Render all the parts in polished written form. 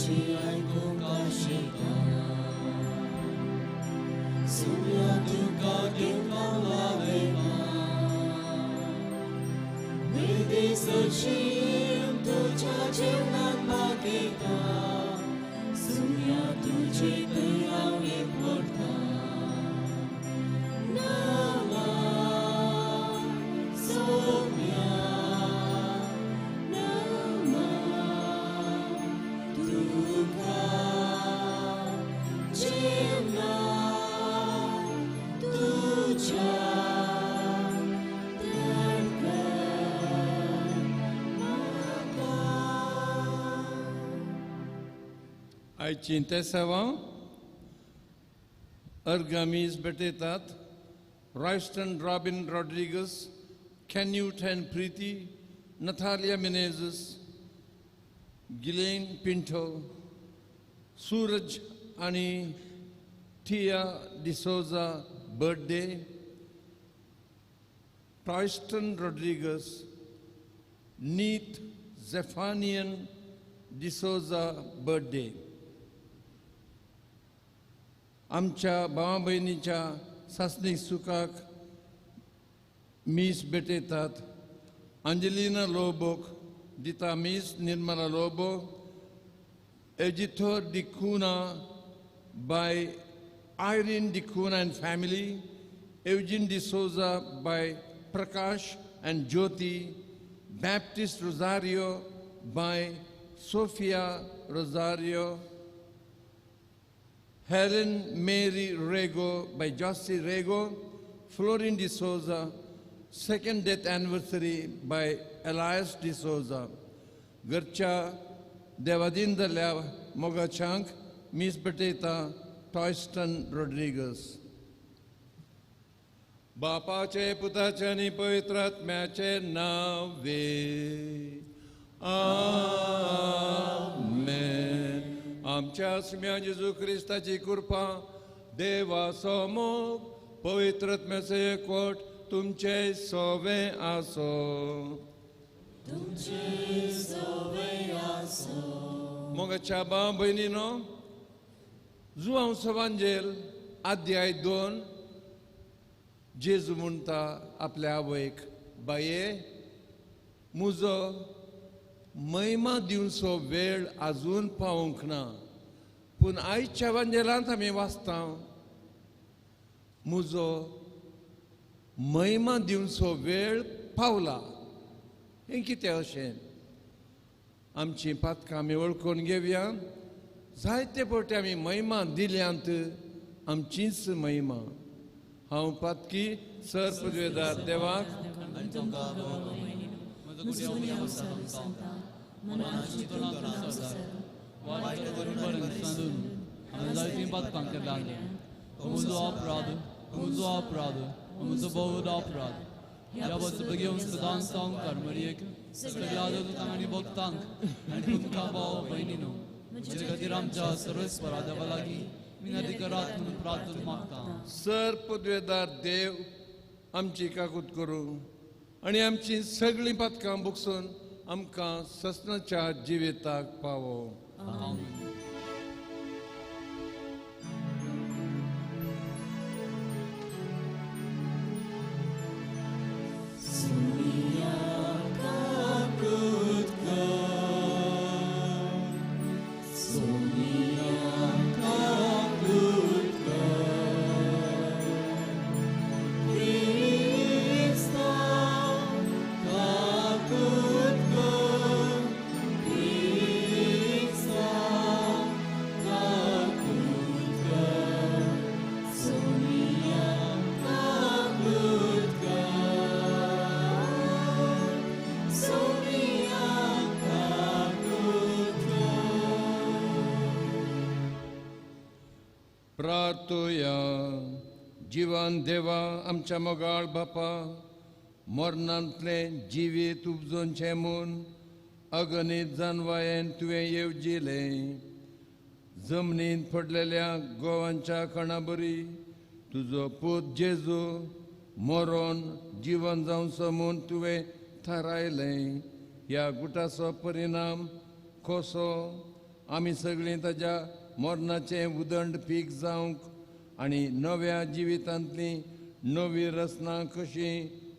तुजी आयकूंक आशेता सुम्या तुका घेवंक लावयता वेदी सजीव तुज्या जेवणाक मागयता सुम्या तुजे थंय हांव एकवटता नामा सोम्या नामा तुका जेवणाक तुज्या आयची तेसांवां अर्गामीज भेटयतात Royston Robin Rodrigues, Canute and Preeti, Natalia Menezes, Ghislaine Pinto, Suraj आनी Tia D'Souza birthday, Royston Rodrigues, Neet Zephanian D'Souza birthday. आमच्या भावा भयणीच्या सासणीक सुखाक मीस भेटयतात अंजलिना लोबोक दिता मीस Nirmala Lobo, Ejithor D'Cunha by Irene D'Cunha and family, Eugene D'Souza by Prakash and Jyoti, Baptist Rosario by Sophia Rosario, Helen Mary Rego by Jossie Rego, Florin D'Souza, second death anniversary by Elias D'Souza. घरच्या देवादीन जाल्ल्या मोगाच्यांक मीस भेटयता टॉयस्टन Rodrigues. बापाचे पुताचे आनी पवित्र आत्म्याचे नांवे आमेन. आमच्या सुम्या जेजू क्रिस्ताची कृपा, देवाचो मोग, पवित्र आत्म्याचो एकवट तुमचे सोवे आसो. तुमचे सोवे आसो. मोगाच्या भाव भयणीनो, जुआंव सवांजेल अध्याय 2 जेजू म्हणटा आपल्या आवयक, बाये मुजो महिमा दिवचो वेळ आजून पावूंक ना, पूण आयच्या वांजेलांत आमी वाचता मुजो महिमा दिवचो वेळ पावला. हें कितें अशें? आमची पातकां आमी वळखून घेवया. जायते फावटी आमी महिमा दिल्यांत, आमचीच महिमा. हांव पातकी सर पदवेदार देवाक सर पदवेदार देव आमची काकूत करूं आनी आमची सगळीं पातकां बुकसून आमकां ससनाच्या जिविताक पावो. प्रार्थुया. जिवन देवा आमच्या मोगाळ बापा, मरणांतलें जिवीत उपजोनचें म्हूण अगणीत जानवायेन तुवें येवजिलें. जमनींत पडलेल्या गोवांच्या कणा बरी तुजो पूत जेजू मरोन जिवन जावचो म्हूण तुवें थारायलें. ह्या गुटाचो परिणाम कसो आमी सगळीं ताज्या मरणाचें उदंड पीक जावंक आनी नव्या जिवितांतली नवी रचना कशी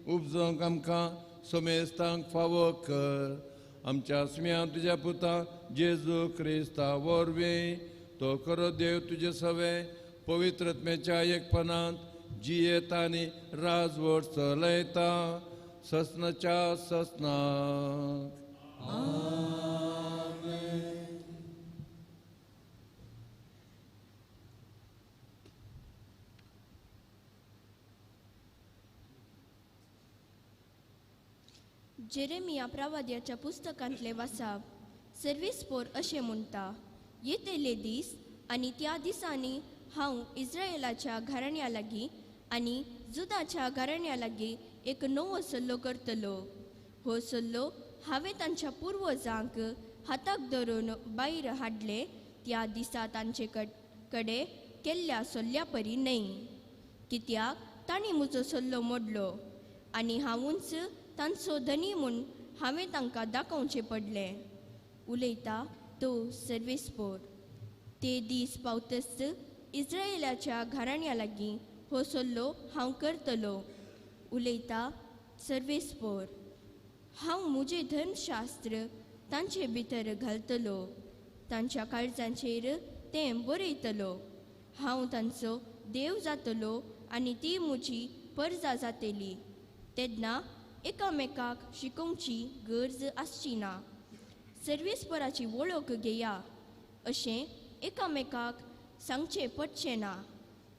उपजोवंक आमकां समेस्तांक फावो कर। आमच्या स्म्या तुज्या पुता जेजू क्रिस्ता वरवीं तो खरो देव तुजे सवे पवित्रत्मेच्या एकपणांत जियेता आनी राजवट चलयता ससनाच्या ससनाक। जेरेमिया प्रवाद्याच्या पुस्तकांतले वासाप सर्वेस्पोर अशें म्हणटा, येतले दीस आनी त्या दिसांनी हांव इस्रायलाच्या घराण्या लागीं आनी जुदाच्या घराण्या लागीं एक नवो सल्लो करतलो। हो सल्लो हांवें तांच्या पुर्वजांक हाताक धरून भायर हाडले त्या दिसा तांचे कडे केल्ल्या सल्ल्या परी न्हय, कित्याक तांणी म्हजो सल्लो मोडलो आनी हांवूच तांचो धनी म्हूण हांवें तांकां दाखोवचें पडलें। उलयता तो सर्वेस्पोर। ते दीस पावतच इस्रायलाच्या घराण्या लागीं हो सल्लो हांव करतलो। उलयता सर्वेस्पोर। हांव म्हजें धर्मशास्त्र तांचे भितर घालतलो, तांच्या काळजांचेर तें बरयतलो। हांव तांचो देव जातलो आनी ती म्हजी परजा जातली। तेन्ना एकामेकाक शिकोवची गरज आसची ना। सर्वेस्पराची वळख घेया अशें एकामेकाक सांगचें पडचें ना,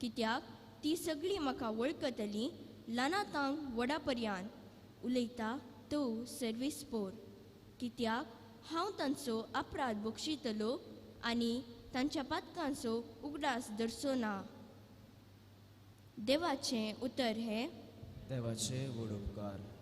कित्याक ती सगळीं म्हाका वळखतलीं ल्हानांत व्हडा पर्यंत। उलयता तो सर्वेस्पोर। कित्याक हांव तांचो अपराध बक्षितलो आनी तांच्या पातकांचो उगडास धरचो ना। देवाचें उतर हें। देवाचे व्हड उपकार।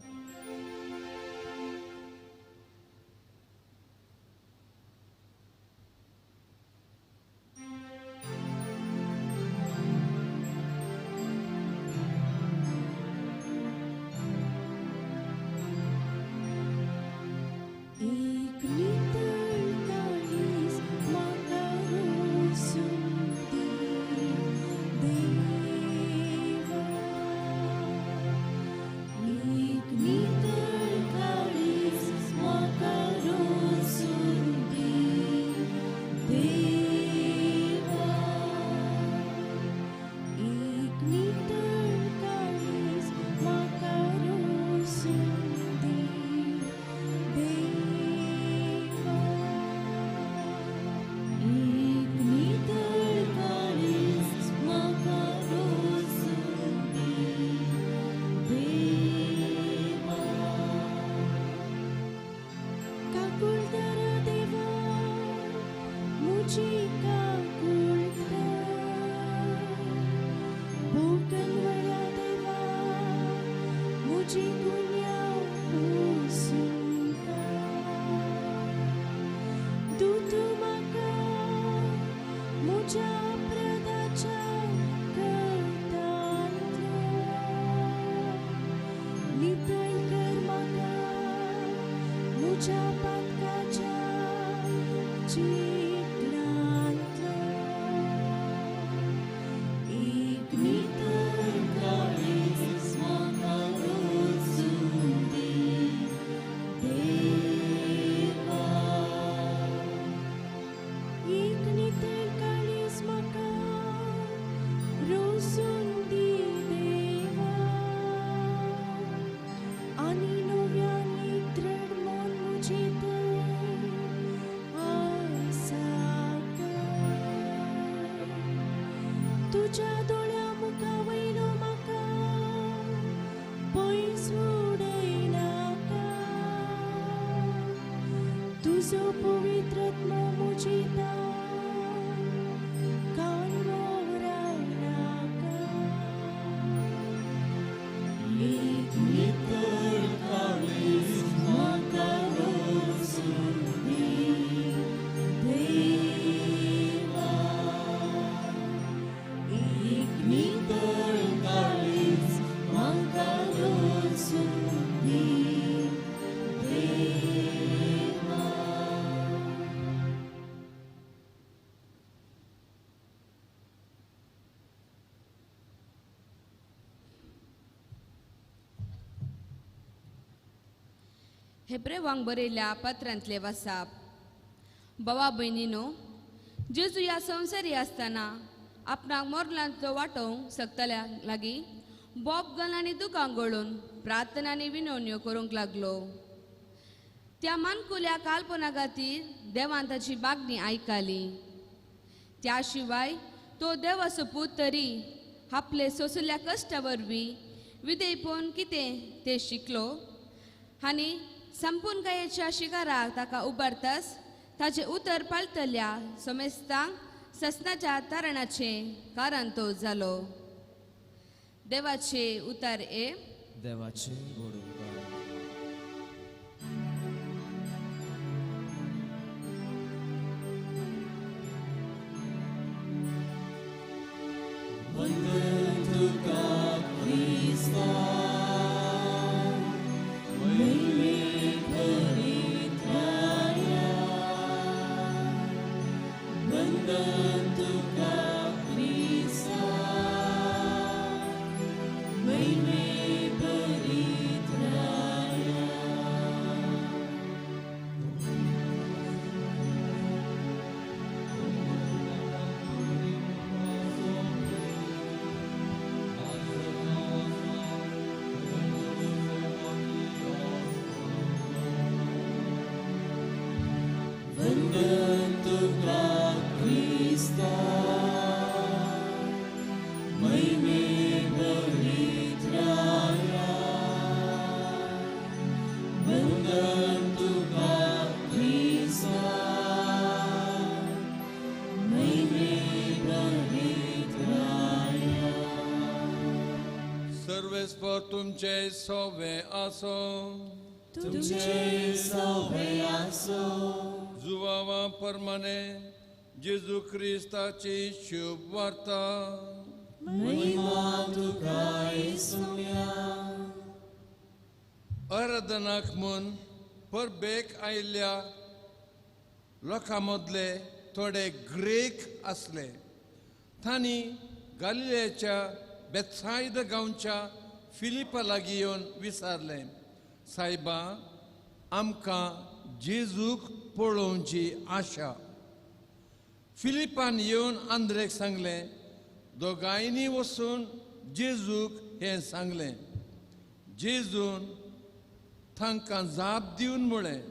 हेब्रेवांक बरयल्या पत्रांतले वासाप. बाबा भयणीनो, जेजू ह्या संवसारी आसतना आपणाक मोरलांतलो वाटोवंक शकतल्या लागीं बोब गल आनी दुकां गळून प्रार्थना आनी विनवण्यो करूंक लागलो. त्या मानकुल्या काल्पना खातीर देवान ताची मागणी आयकली. त्या शिवाय तो देवाचो पूत तरी आपले सोंसल्या कश्टा वरवीं विधेयपण कितें तें शिकलो आनी संपूर्णकायेच्या शिकाराक ताका उबारताच ताचें उतर पाळटल्या समेस्तांक ससनाच्या तारणाचें कारण तो जालो. देवाचे उतर ए देवाचे व्हड उपकार. वंदन तुका क्रिस्ता, महिमे भरित राया. वंदन तुका क्रिस्ता, महिमे भरित राया. वंदन तुका क्रिस्ता, महिमे भरित राया. वंदन तुका क्रिस्ता, महिमे भरित राया. सर्वेस्पर तुमचे सोवे आसो. तुमचे सवे आसो. जुवावा परमाने जेजू क्रिस्ताची शुभ वार्ता. महिमा तुका येसुया. आराधनाक म्हूण परबेक आयिल्ल्या लोकां मदले थोडे ग्रेक आसले. तांणी गालिलेच्या बेत्सायद गांवच्या फिलिपा लागीं येवन विचारलें, सायबा, आमकां जेजूक पळोवची आशा. फिलिपान येवन आंद्रेक सांगलें. दोगांयनी वचून जेजूक हें सांगलें. जेजून तांकां जाप दिवन म्हळें,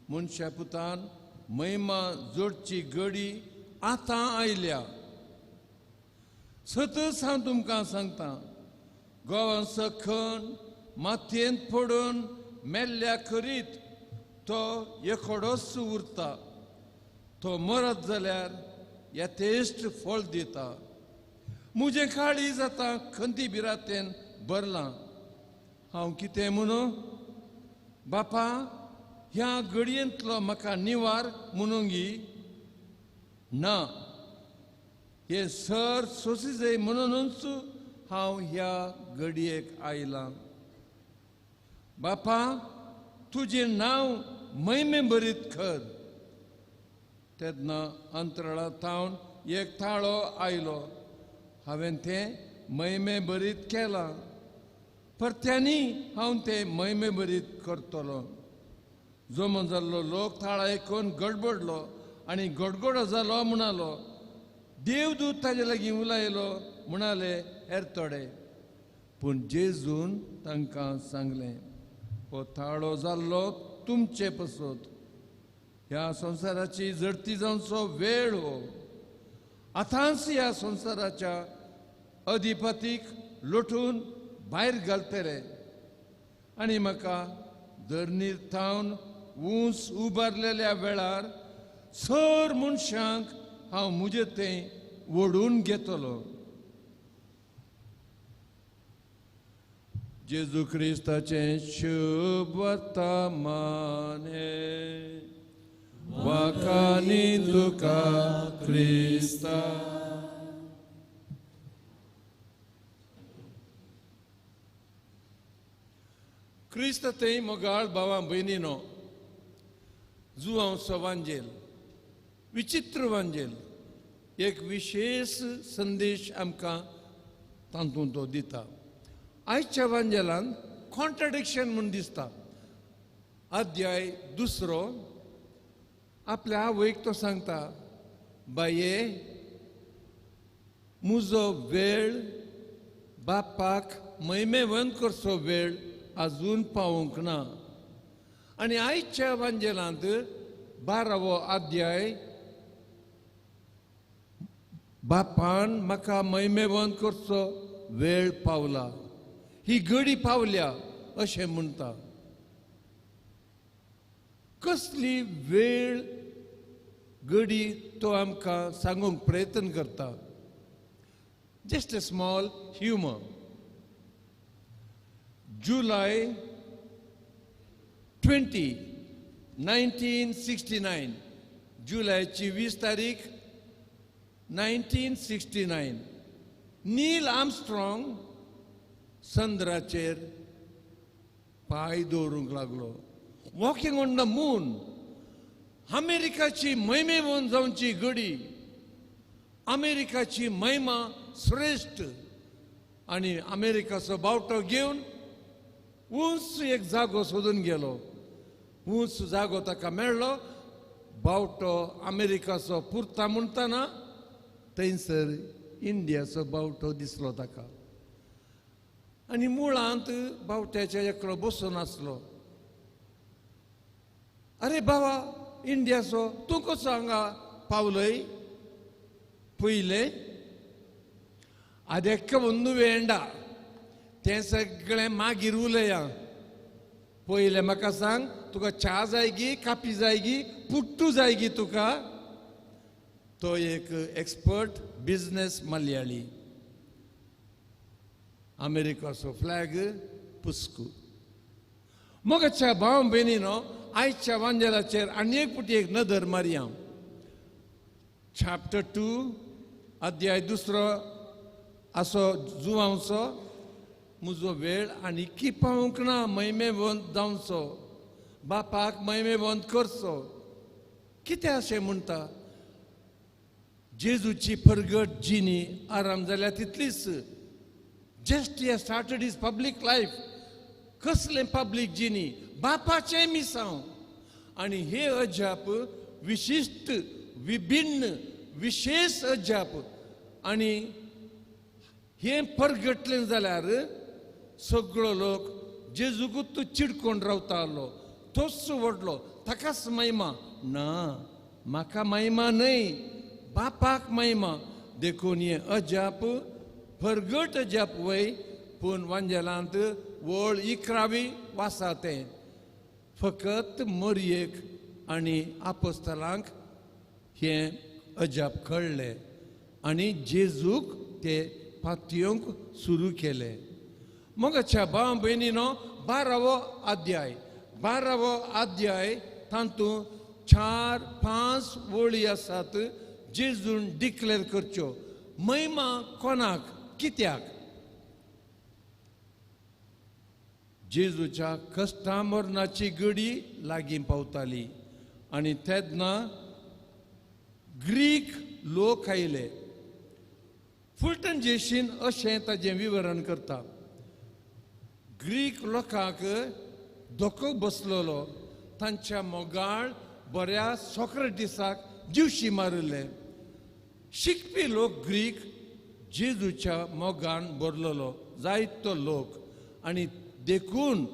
मनशा पुतान महिमा जोडची घडी आतां आयल्या. सतच हांव तुमकां सांगता, गोवांचो खण मातयेंत पडून मेल्ल्या करीत तो एकोडोच उरता. तो मरत जाल्यार यथेश्ट फळ दिता. म्हजें काळीज आतां खंती बिरातेन भरलां. हांव कितें म्हणू? बापा, ह्या घडयेंतलो म्हाका निवार म्हणूंगी ना. हे सर सोंसी जाय म्हणूनच हांव ह्या घडयेक आयलां. बापा, तुजें नांव महिमे भरीत कर. तेन्ना अंतराळा थावन एक थाळो आयलो. हांवें तें महिमे भरीत केलां, परत्यांनी हांव तें महिमे भरीत करतलो. जमो जाल्लो लोक थाळा आयकून गडबडलो आनी गडगडो जालो. म्हणालो, देवदूत ताजे लागीं उलयलो म्हणाले हेर थोडे. पूण जेजून तांकां सांगलें, हो थाळो जाल्लो तुमचे पसत. ह्या संवसाराची जडती जावचो वेळ हो. आतांच ह्या संवसाराच्या अधिपतीक लोटून भायर घालतले आनी म्हाका धरणीर थावन ऊंच उबारलेल्या वेळार सर मनशांक हांव म्हजे थंय ओडून घेतलो. जेजू क्रिस्ताचें शुभ वर्तमान हें. वाखाणी तुका क्रिस्ता. क्रिस्त थंय मोगाळ भावां भयणीनो, जुवांचो वांजेल, विचित्र वांजेल, एक विशेष संदेश आमकां तातूंत तो दिता. आयच्या वांजेलान कॉन्ट्रडिक्शन म्हूण दिसता. अध्याय दुसरो आपल्या आवयक तो सांगता, बाये मुजो वेळ बापाक महिमेवंत करचो वेळ अजून पावूंक ना. आनी आयच्या वांजेलांत 12वो अध्याय बापान म्हाका महिमेवंत करचो वेळ पावला, ही घडी पावल्या अशें म्हणटा. कसली वेळ घडी तो आमकां सांगूंक प्रयत्न करता. Just a small humour. July 20, 1969, जुलैची 20 तारीख 1969, नील आर्मस्ट्रॉंग चंद्राचेर पांय दवरूंक लागलो. वॉकिंग ऑन the moon, अमेरिकाची महिमेवंत जावची घडी, अमेरिकाची महिमा श्रेश्ठ. आनी अमेरिकाचो बावटो घेवन उंच एक जागो सोदून गेलो. उंच जागो ताका मेळ्ळो. बावटो अमेरिकाचो पुरता म्हणटना थंयसर इंडियाचो बावटो दिसलो ताका. आनी मुळांत बावट्याच्या एकलो बसून आसलो. अरे बाबा इंडियाचो तूं कसो हांगा पावलय? पयलें आदेक्क ಒಂದು വേണ്ട, तें सगळें मागीर उलया. पयलें म्हाका सांग, तुका च्या जायगी, कापी जायगी, पुट्टू जायगी तुका? तो एक एक्सपर्ट बिजनेस मलयाळी. अमेरिकाचो फ्लॅग पुस्कू. मोगाच्या भाव भयणीनो, आयच्या वांजेलाचेर आनी एक पुटी एक नदर मारया. चॅप्टर 2 अध्याय 2 असो जुवांचो म्हजो वेळ आनी की पावूंक ना महिमेवंत जावचो, बापाक महिमेवंत करचो. कितें अशें म्हणटा? जेजूची परगट जिणी आराम जाल्या तितलीच. Just he started his public life. कसलें पब्लीक जिणी? बापाचें मिसांव. आनी हे अजाप विशिश्ट, विभिन्न, विशेष अजाप. आनी हें परगटलें जाल्यार सगळो लोक जेजूकूच चिडकोन रावतालो. तोच व्हडलो, ताकाच महिमा. ना, म्हाका महिमा न्हय, बापाक महिमा. देखून हें अजाप परगट अजाप वय, पूण वांजेलांत वळ 11वी वासा तें फकत मरयेक आनी आपोस्तलांक हें अजाप कळ्ळें आनी जेजूक ते पातयेवंक सुरू केलें. मोगाच्या भाव भयणीनो, 12वो अध्याय, 12वो अध्याय तातूंत 4-5 वळी आसात जेजून डिक्लेर करच्यो. महिमा कोणाक, कित्याक? जेजूच्या कश्टा मरणाची घडी लागीं पावताली आनी तेन्ना ग्रीक लोक आयले. फुलटन जेशीन अशें ताजें विवरण करता. ग्रीक लोकांक धोको बसलेलो, तांच्या मोगाळ बऱ्या सॉक्रेटिसाक जिवशी मारिल्ले. शिकपी लोक ग्रीक जेजूच्या मोगान भरलेलो जायतो लोक, आनी देखून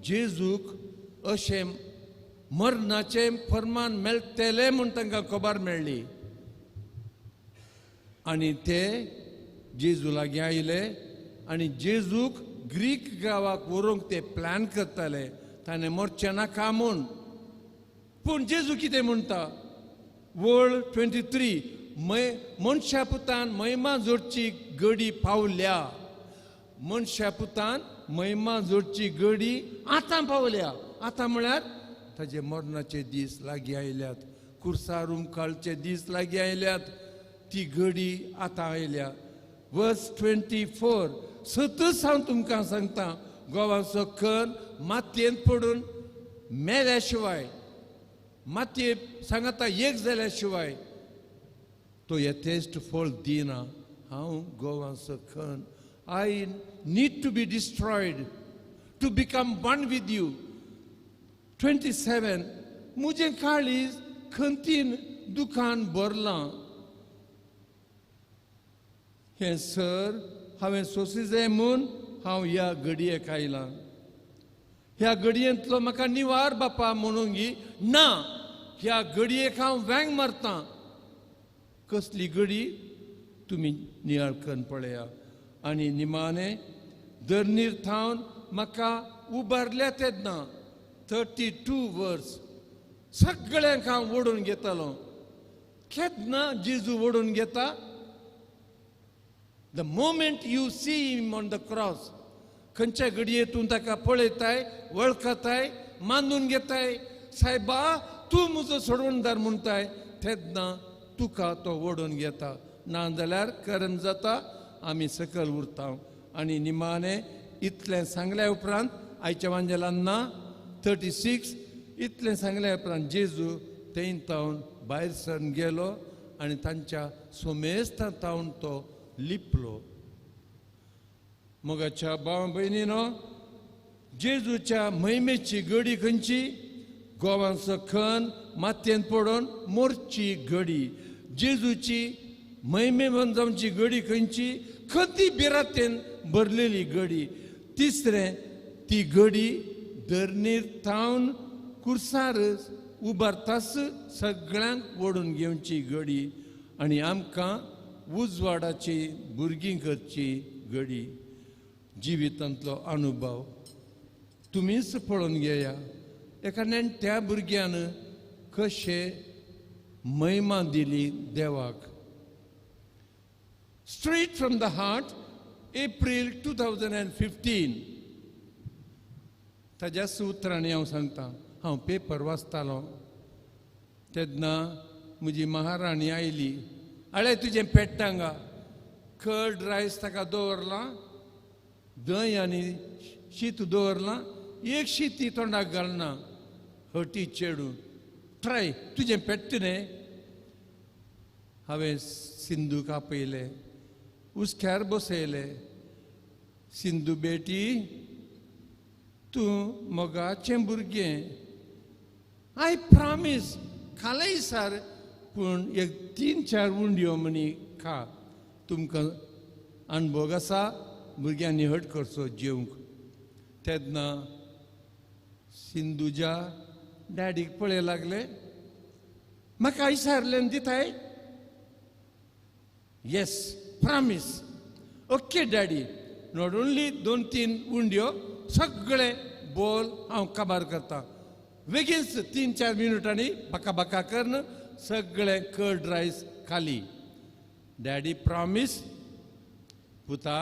जेजूक अशें मरणाचें फर्मान मेळटलें म्हूण तांकां खबर मेळ्ळी. आनी ते जेजू लागीं आयले आनी जेजूक ग्रीक गांवाक व्हरूंक ते प्लॅन करताले, ताणें मरचें नाका म्हूण. पूण जेजू कितें म्हणटा? वळ 23, मनशा पुतान महिमा जोडची गडी पावल्या. मनशा पुतान महिमा जोडची गडी आतां पावल्या. आतां म्हळ्यार ताजे मरणाचे दीस लागीं आयल्यात, कुर्सार उमकाळचे दीस लागीं आयल्यात, ती गडी आतां आयल्या. वर्स 24, सतच हांव तुमकां सांगता, गोवाचो कण मातयेंत पडून मेल्या शिवाय, मातये सांगता एक जाल्या शिवाय तो यथेश्ट फळ दिना. हांव गोवाचो कण, I need to be destroyed to become one with you. 27 म्हजें काळीज खंतीन दुकान भरलां. हें सर हांवें सोंसी जाय म्हूण हांव ह्या घडयेक आयलां. ह्या घडयेंतलो म्हाका निवार बापा म्हणूंक ना. ह्या घडयेक हांव वेंग मारतां. कसली घडी तुमी नियाळ करून पळया. आनी निमाणें धरणीर थावन म्हाका उबारल्या तेन्ना 32 वर्स सगळ्यांक हांव ओडून घेतालो. केन्ना जेजू ओडून घेता? The moment you see him on the cross. खंयच्या घडये तूं ताका पळयताय, वळखताय, मानून घेताय, सायबा तूं म्हजो सोडवणदार म्हणटाय, तेन्ना तुका तो ओडून घेता. ना जाल्यार करम जाता, आमी सकयल उरता. आनी निमाणें इतलें सांगल्या उपरांत आयच्या वांजेलांना 36 इतलें सांगल्या उपरांत जेजू थंय तावन भायर सरून गेलो आनी तांच्या सोमेस्तां तावन तो लिपलो. मोगाच्या भाव भयणीनो, जेजूच्या महिमेची गडी खंयची? गोवांचो खण मातयेन पडून मोरची गडी. जेजूची महिमेवन जावची गडी खंयची? खंती बिरातेन भरलेली गडी. तिसरें, ती गडी धरणीर थावन कुर्सार उबारतास सगळ्यांक ओडून घेवची गडी आनी आमकां उजवाडाची भुरगीं करची गडी. जिवितांतलो अनुभव तुमीच पळोवन घेया. एका नेण्ट्या भुरग्यान कशें महिमा दिली देवाक. Straight from the heart, April 2015. ताज्याच उतरांनी हांव सांगता. हांव पेपर वाचतालो तेन्ना म्हजी महाराणी आयली. आळे तुजें पेट्टांगा कर्ड रायस ताका दवरलां, दही आनी शीत दवरलां, एक शीत ती तोंडाक घालना. हटी चेडूं ट्राय तुजें पेट्ट न्ही. हांवें सिंधूक आपयलें, उस्क्यार बसयलें. सिंधू बेटी, तूं मोगाचें भुरगें, I promise खालें सार, पूण एक 3-4 उंडयो म्हणी खा. तुमकां अणभोग आसा, भुरग्यांनी हट करचो जेवंक. तेन्ना सिंधुजा डॅडीक पळय लागले, म्हाका विचारलें दिताय? Yes promise. Okay daddy, not only 2-3 उंडयो, सगळे बोल हांव काबार करता. बेगीनच 3-4 मिनटांनी बाका बाका करून सगळे कर्ड रायस खाली. डॅडी प्रॉमीस पुता,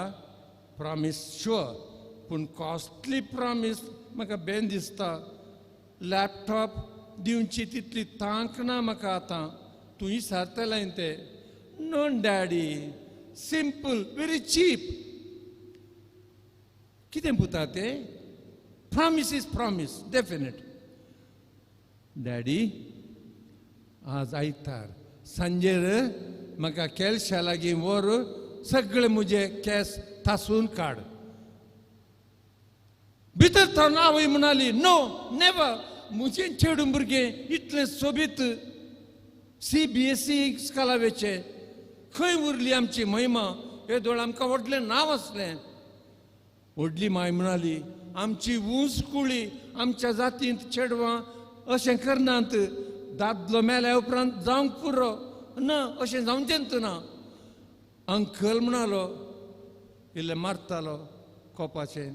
प्रॉमीस शुअर, पूण कॉस्टली प्रॉमीस म्हाका बेन दिसता. लॅपटॉप दिवची तितली तांक ना म्हाका आतां. तूं विचारतलें तें. No daddy, simple, very cheap. कितें पुता तें? Promise is promise, definite. Daddy, आज आयतार सांजेर म्हाका केलशा लागीं व्हर, सगळे म्हजे केंस तासून काड. भितर थावन आवय म्हणाली, नो नेवर. म्हजें चेडूं भुरगें इतलें सोबीत, CBSE स्कॉला वयचें, खंय उरली आमची महिमा? येदोळ आमकां व्हडलें नांव आसलें. व्हडली माय म्हणाली, आमची ऊंच कुळी, आमच्या जातींत चेडवां अशें करनात. दादलो मेल्या उपरांत जावंक पुरो ना, अशें जावचेंच ना. अंकल म्हणालो, इल्लें मारतालो कोपाचें.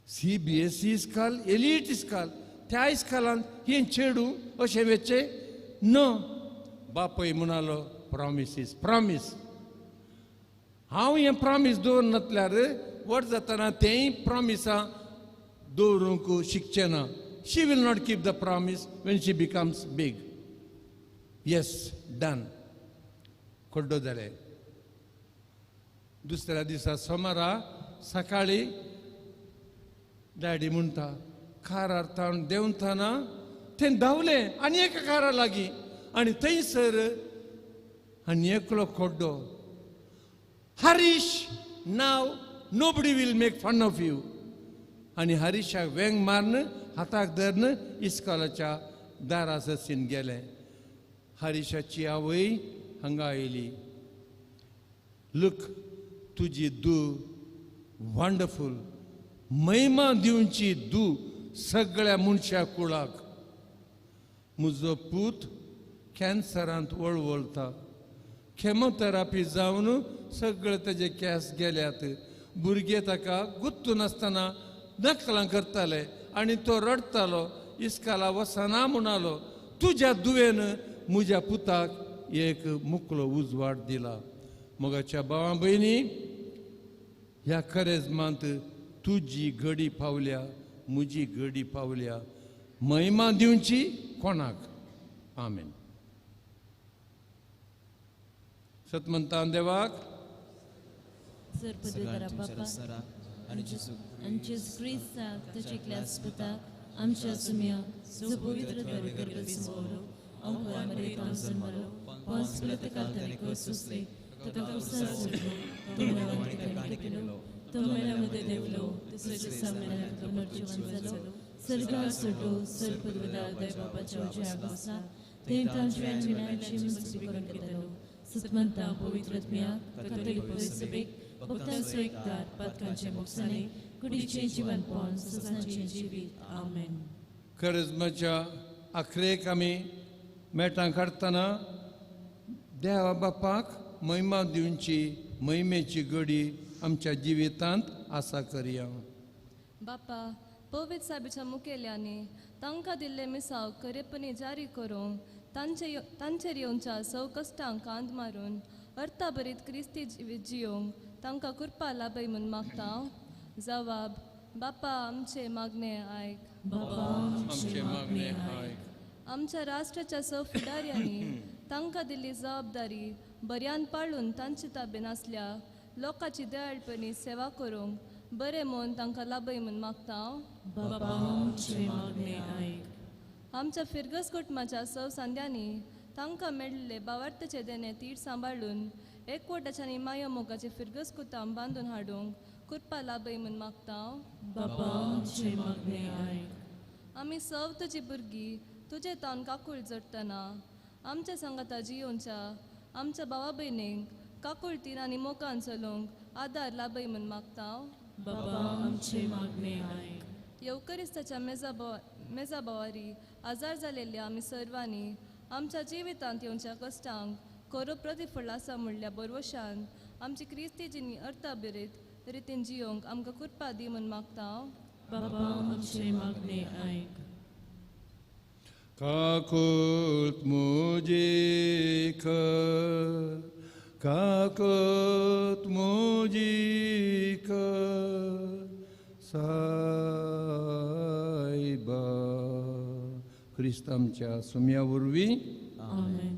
CBSE school, elite school, त्या इस्कॉलांत हें चेडूं अशें वचचें न. बापूय म्हणालो, प्रॉमीस is promise. हांव हें प्रॉमीस दवरनासल्यार व्हड जातना तेंय प्रॉमिसां दवरूंक शिकचें ना. She will not keep the promise when she becomes big. Yes, done. खड्डो जाले. दुसऱ्या दिसा सोमारा सकाळी डॅडी म्हणटा, कारार तावन देंवतना तें धांवलें आनी एका कारा लागीं, आनी थंयसर आनी एकलो खड्डो. Harish, now nobody will make fun of you. आनी हरीशाक वेंग मारून हाताक धरून इस्कोलाच्या दारा ससीन गेलें. हरीशाची आवय हांगा आयली. लूक, तुजी दू वंडरफूल, महिमा दिवची दू सगळ्या मनशा कुळाक. म्हजो पूत कॅन्सरांत वळवळता, केमोथेरापी जावन सगळे तेजे केंस गेल्यात. भुरगे ताका गुत्तून आसतना नकलां करताले आनी तो रडटालो, इस्काला वचना म्हणालो. तुज्या दुवेन म्हज्या पुताक एक मुकलो उजवाड दिला. मोगाच्या भावा भयणी, ह्या खरेजमांत तुजी घडी पावल्या, म्हजी घडी पावल्या. महिमा दिवची कोणाक? आमेन. सतमंतान देवाक आमच्या सुम्या जो पवित्र सतमंता पवित्रत्म्या कथोलिक सभेक भक्तांचो एकदार पातकांचे मोक्षाने कुडीचें जिवनपण ससांचें जिवीत. आमेन. खरेजमाच्या आखरेक आमी मेटां काडटना देवा बापाक महिमा दिवची महिमेची गडी आमच्या जिवितांत आसा करया. बापा, पवित्र साहेबाच्या मुखेल्यांनी तांकां दिल्ले मिसाव खरेपणी जारी करूंक तांचेर येवच्या सौ कश्टांक कांद मारून अर्थाभरीत क्रिस्ती जिवीत जियोंक तांकां कृपा लाभय म्हूण मागता. जवाब, बापा आमचे मागणे आयक. बापा आमचे मागणे आयक. आमच्या राष्ट्राच्या सौ फुडाऱ्यांनी तांकां दिल्ली जबाबदारी बऱ्यान पाळून तांचे ताबेन आसल्या लोकांची दयाळपणी सेवा करूंक बरें म्हूण तांकां लाभय म्हूण मागता. बापा आमचे मागणे आयक. आमच्या फिरगस कुटुंबाच्या सौ सांद्यांनी तांकां मेळिल्ले बावार्थाचे देणे तीर सांबाळून एकवटाच्या आनी माया मोगाचे फिरगस कुताम बांदून हाडूंक कृपा लाभय म्हूण मागता. बापा आमचे मागणे आयक. आमी सव तुजी भुरगीं तुजे तावन काकूळ जोडटना आमच्या सांगाता जियोवच्या आमच्या भावा भयणींक काकुळतीन आनी मोगान चलोवंक आदार लाभय म्हूण मागता. बापा आमचे मागणे आयक. येवकरिस्ताच्या मेजा बोवारी आजार जालेल्या आमी सर्वांनी आमच्या जिवितांत येवच्या कश्टांक खरो प्रतिफळ आसा म्हणल्या बरवशान आमची क्रिस्ती जिणी अर्थाभिरीत रितीन जियोंक आमकां कृपा दी म्हूण मागता. बापा आमचे मागणे आयक. काकूत म्हजी कर, काकूत म्हजी कर सायबा. क्रिस्त आमच्या सुम्या वरवीं. आमेन.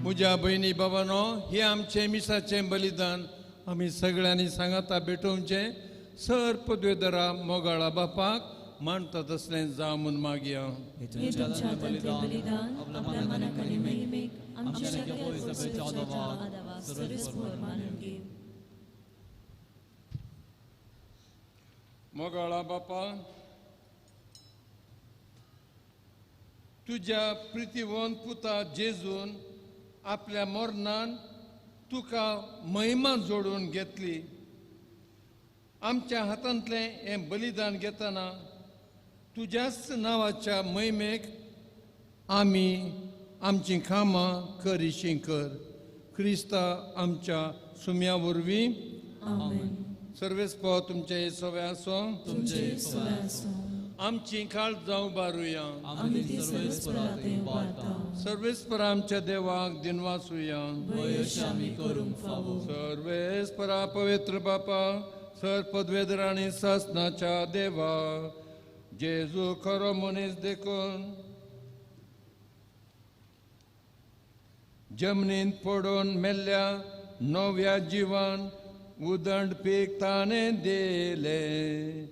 म्हज्या भयणी बाबानो, हे आमचें मिसाचें बलिदान आमी सगळ्यांनी सांगाता भेटोवचें. सर पदवेदरा मोगाळा बापाक मांडटा तसलें जावं म्हूण मागया. हे तुमच्या हातांतलें बलिदान आपल्या मनाक आनी महिमेक आमच्या पवित्र आदावाक सर्वेस्पोर मानून घे. मोगाळा बापा, तुज्या प्रितीवंत पुता जेजून आपल्या मरणान तुका महिमा जोडून घेतली. आमच्या हातांतलें हें बलिदान घेतना तुज्याच नांवाच्या महिमेक आमी आमचीं कामां करिशीं कर. क्रिस्ता आमच्या सुम्या वरवीं. सर्वेस्पोर तुमचे सवे आसो. आमची काळ जावं बारुया. सर्वेस्परा आमच्या देवाक दिनवासुया. सर्वेस्परा पवित्र बापा, सर पदवेदर आनी सासनाच्या देवा, जेजू खरो मनीस देखून जमनींत पडून मेल्ल्या नव्या जिवान उदंड पीक ताणें दिलें.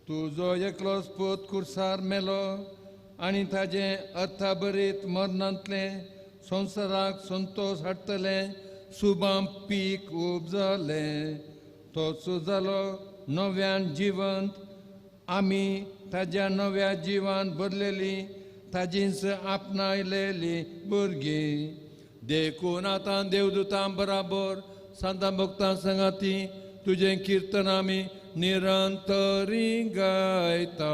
तुजो एकलोच पूत कुर्सार मेलो आनी ताजें अर्थाभरीत मरणांतलें संवसाराक संतोश हाडटलें सुबाम पीक उपजलें. तोच जालो नव्यान जिवंत. आमी ताज्या नव्या जिवान भरलेली ताजींच आपणायलेली भुरगीं. देखून आतां देवदूतां बराबर सांतां भक्तां सांगाती तुजें किर्तन आमी निरंतरी गायता.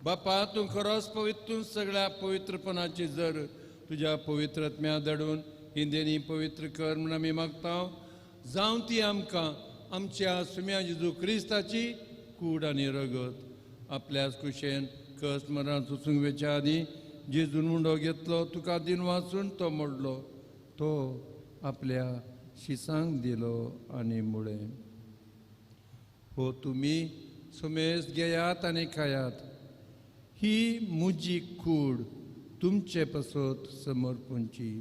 बापा, तूं खरोच पवित्र, सगळ्या पवित्रपणाची जर तुज्या पवित्र आत्म्या धाडून ही देणी पवित्र कर म्हूण आमी मागता. जावं ती आमकां आमच्या सुम्या जेजू क्रिस्ताची कूड आनी रगत. आपल्याच कुशेन कस मरण सोसूंक वेच्या आदीं जेजून मुंडो घेतलो, तुका दिन वाचून तो मोडलो, तो आपल्या शिसांक दिलो आनी म्हळें, हो तुमी सुमेस घेयात आनी खायात, ही म्हजी कूड तुमचे पासत समर्पणची.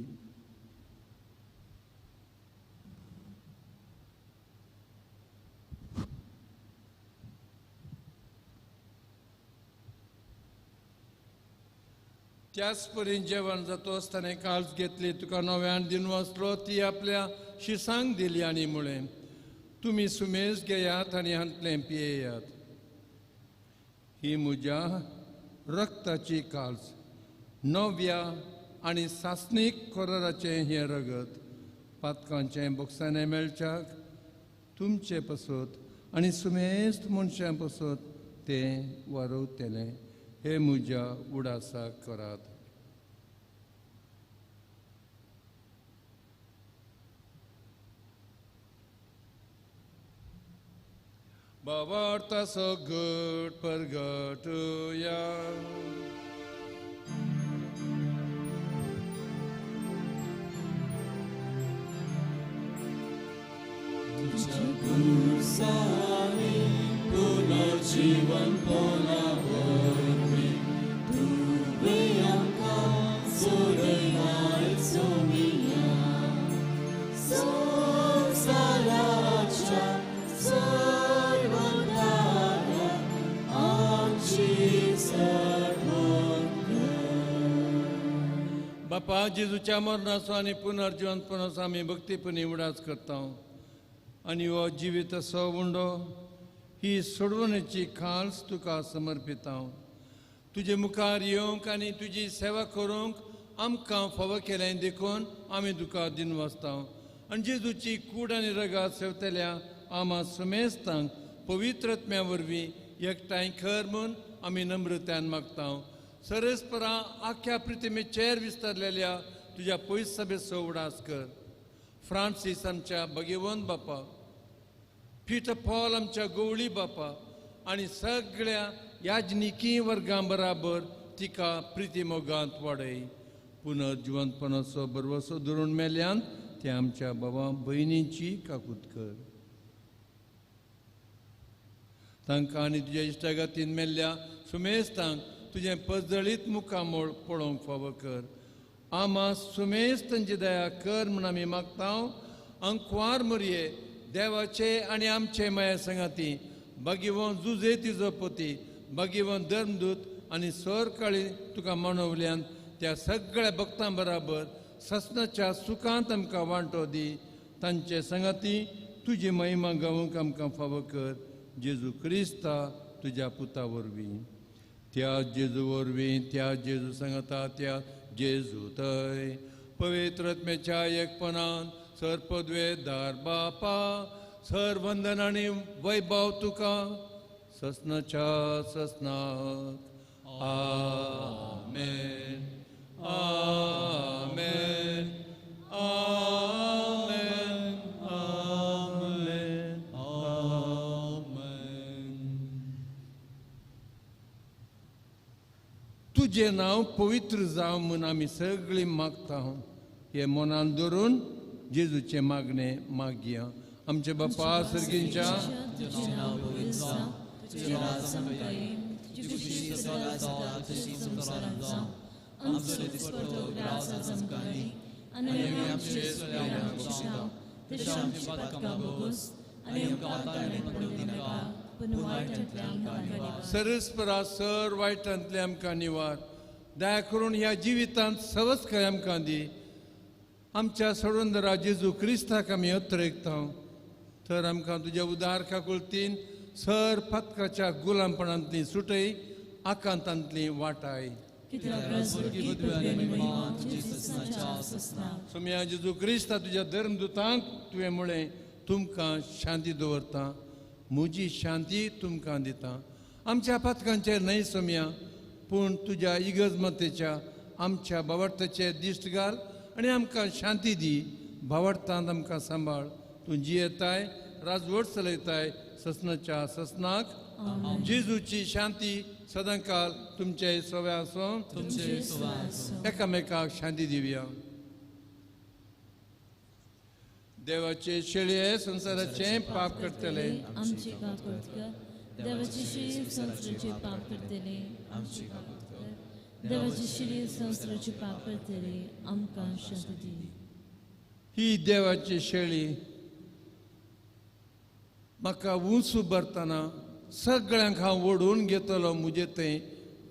त्याच परीन जेवण जातोच ताणें काळज घेतली, तुका नव्यान दिन वाचलो, ती आपल्या शिसांक दिली आनी म्हळें, तुमी सुमेज घेयात आनी हांतलें पियेयात, ही म्हज्या रक्ताची काळज, नव्या आनी सासणीक कोराराचें हें रगत पातकांचें बोगसाणें मेळच्याक तुमचे पासत आनी सुमेस्त मनशां पासत तें वारवतलें. हे म्हज्या उडासाक करात. बाबार्ता सगट परगटया. तुझ्या कुर्साने पुनर्जीवन पोलावरवी तुवें आमकां सोडयाय सोमिया संवसाराच्या सर्वंतारा आमची सर्वंत. बापा, जेजूच्या मरणाचो आनी पुनर्जिवंतपणाचो आमी भक्तीपणी उडास करता आनी हो जिवीत असो उंडो ही सोडवणेची खास तुका समर्पिता. तुजे मुखार येवंक आनी तुजी सेवा करूंक आमकां फावो केलें देखून आमी तुका दिनवासता. आनी जेजूची कूड आनी रगात सेवतल्या आमा सुमेस्तांक पवित्र आत्म्या वरवीं एकठांय कर म्हूण आमी नम्रतान मागता. सरस्परा आख्या पृथ्वीचेर विस्तारलेल्या तुज्या पयस सभेचो उडास कर. फ्रांसीस आमच्या भगवंत बापा, पीटर पॉल आमच्या गवळी बापा आनी सगळ्या याजनिकी वर्गां बराबर तिका प्रितीमोगांत वाडय. पुनर्जिवंतपणाचो बरवसो धरून मेल्यान ते आमच्या बाबा भयणींची काकूत कर. तांकां आनी तुज्या इश्टागातीन मेल्ल्या सुमेस्तांक तुजें पजळीत मुखामोळ पळोवंक फावो कर. आमा सुमेस्तांची दया कर म्हूण आमी मागता. अंकवार मरये देवाचे आनी आमचे माया संगाती बागीवन जुजे तिजो पती बागीवन धर्मदूत आनी सरकाळी तुका मानवल्यान त्या सगळ्या भक्तां बराबर ससनाच्या सुखांत आमकां वांटो दी. तांचे संगाती तुजी महिमा गावंक आमकां फावो कर. जेजू क्रिस्ता तुज्या पुता वरवीं, त्या जेजू वरवीं, त्या जेजू सांगता त्या जेजू थंय पवित्र आत्म्याच्या एकपणान सर पदवेदार बापा सर वंदन आनी वैभव तुका ससनाच्या ससनाक. आमेन आमेन आमेन आमेन आमेन. तुजें नांव पवित्र जावं म्हूण आमी सगळीं मागता. हें मनान धरून जेजूचें मागणें मागया. आमच्या बापा सर्गींच्या तुजें नांव पवित्र जावं, तुजें राज आमकां येवं, तुजी खुशी स्वर्गांत जाता तशी संवसारांत जावं. आमचो दिसपडतो ग्रास आज आमकां दी आनी आमी आमचे सोयऱ्यांक बक्षिता तशें आमची पातकां भोगोस आनी आमकां ताणें पडूं दिनाका पूण वायटांतल्यान आमकां निवार. सरस्परा सर वायटांतले आमकां निवार. दया करून ह्या जिवितांत सवस्काय आमकां दी. आमच्या सोडूनदरा जेजू क्रिस्ताक आमी अत्रेकता तर आमकां तुज्या उदार काकुळतीन सर पातकाच्या गुलामपणांतली सुटय, आकांतांतली वाटाय. सोम्या जेजू क्रिस्ता तुज्या धर्मदूतांक तुवें म्हळें तुमकां शांती दवरता, म्हजी शांती तुमकां दिता. आमच्या पातकांचेर न्हय सोम्या, पूण तुज्या इगर्जमतेच्या आमच्या बावडताचेर दिश्ट घाल आनी आमकां शांती दी. भावार्थांत आमकां सांबाळ. तूं जियेताय, राजवट चलयताय ससनाच्या ससनाक. जेजूची शांती सदांकाल तुमचे सव्या आसूं. एकामेकाक शांती दिवया. देवाचे शेळये संवसाराचें पाप करतले आमचे काकूत कर. देवाचे शेळये संवसाराचें पाप करतले आमचे काकूत कर. देवाचे शेळये संवसाराचें पाप करतले आमकां शांती दी. ही देवाची शेळी म्हाका उंच उबारतना सगळ्यांक हांव ओडून घेतलो म्हजें थंय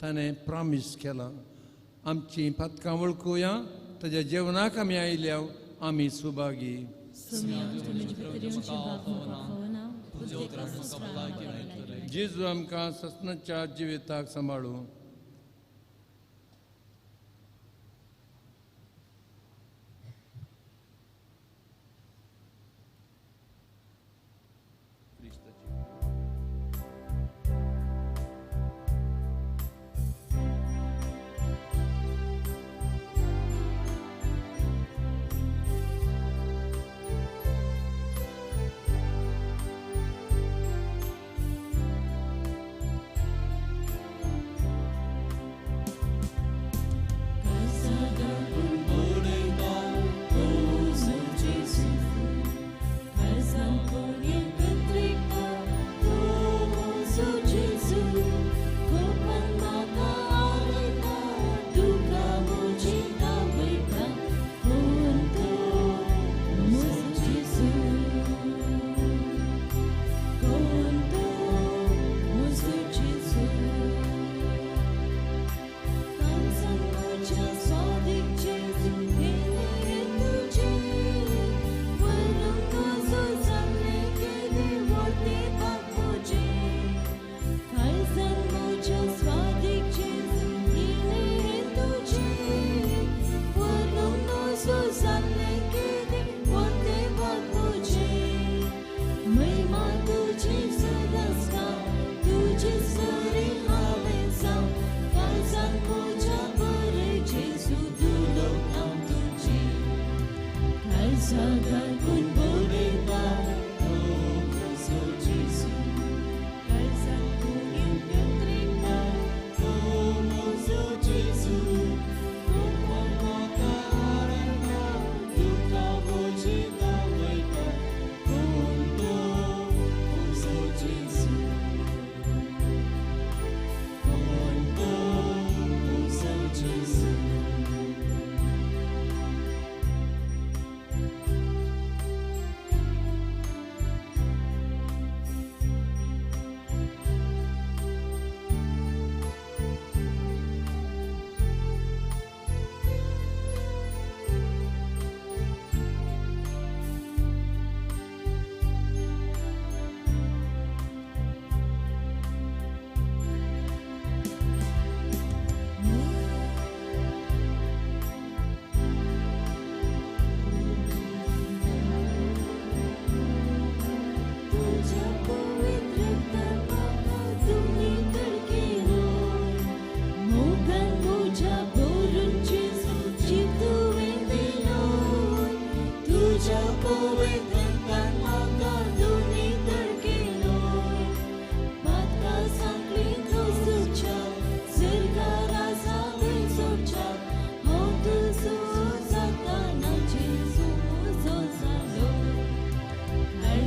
ताणें प्रॉमीस केलां. आमचीं पातकां वळखुया, ताज्या जेवणाक आमी आयल्या, आमी सुभागी. जेजू आमकां ससनाच्या जिविताक सांबाळूं.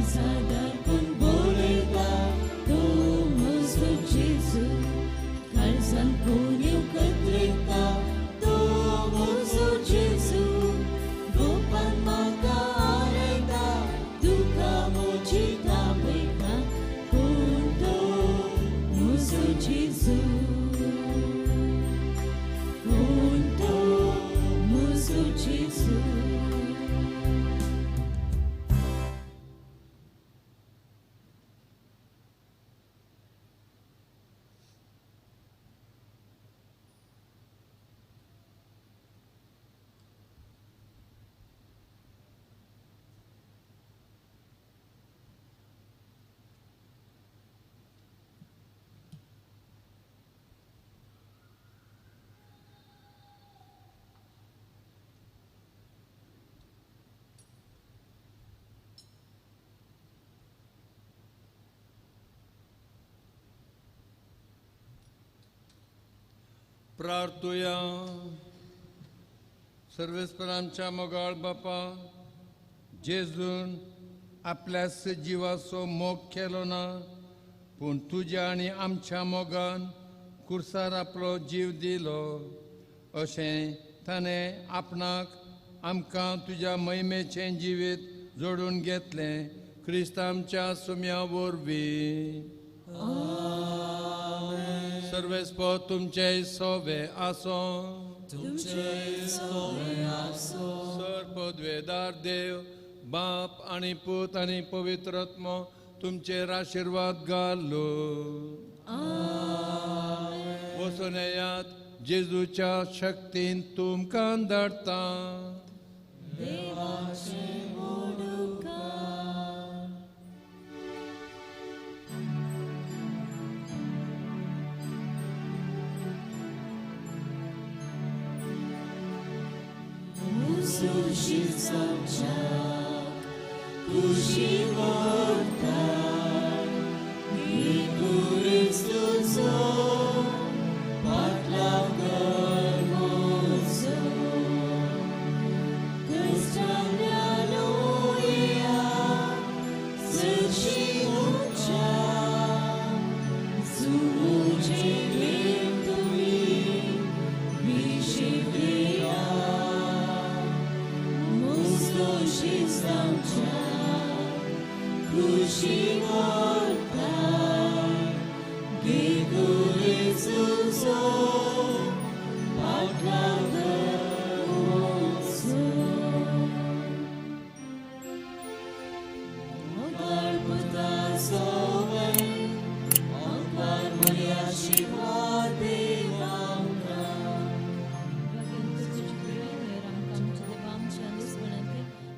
काळजादाकून बोलयता तो म्हजो जेजू, काळजान कोणीव कतरयता तो म्हजो जेजू, गोपान म्हाका आरयता तुका म्हजी थांबयता कोण तो म्हजो जेजू, कोण तो म्हजो जेजू. प्रार्थुया. सर्वेस्पर आमच्या मोगाळ बापा, जेजून आपल्या जिवाचो मोग केलो ना, पूण तुज्या आनी आमच्या मोगान कुर्सार आपलो जीव दिलो. अशें ताणें आपणाक आमकां तुज्या महिमेचें जिवीत जोडून घेतलें क्रिस्त आमच्या सुम्या वरवीं. सर्वेस्पर तुमचे सोवे आसो, सर पदवेदार देव बाप आनी पूत आनी पवित्र आत्मो तुमचेर आशिर्वाद घालो. वचून येयात, जेजूच्या शक्तीन तुमकां धाडटा.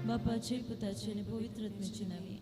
बापाचे पुताचे आनी पवित्र आत्म्याचे नांवी.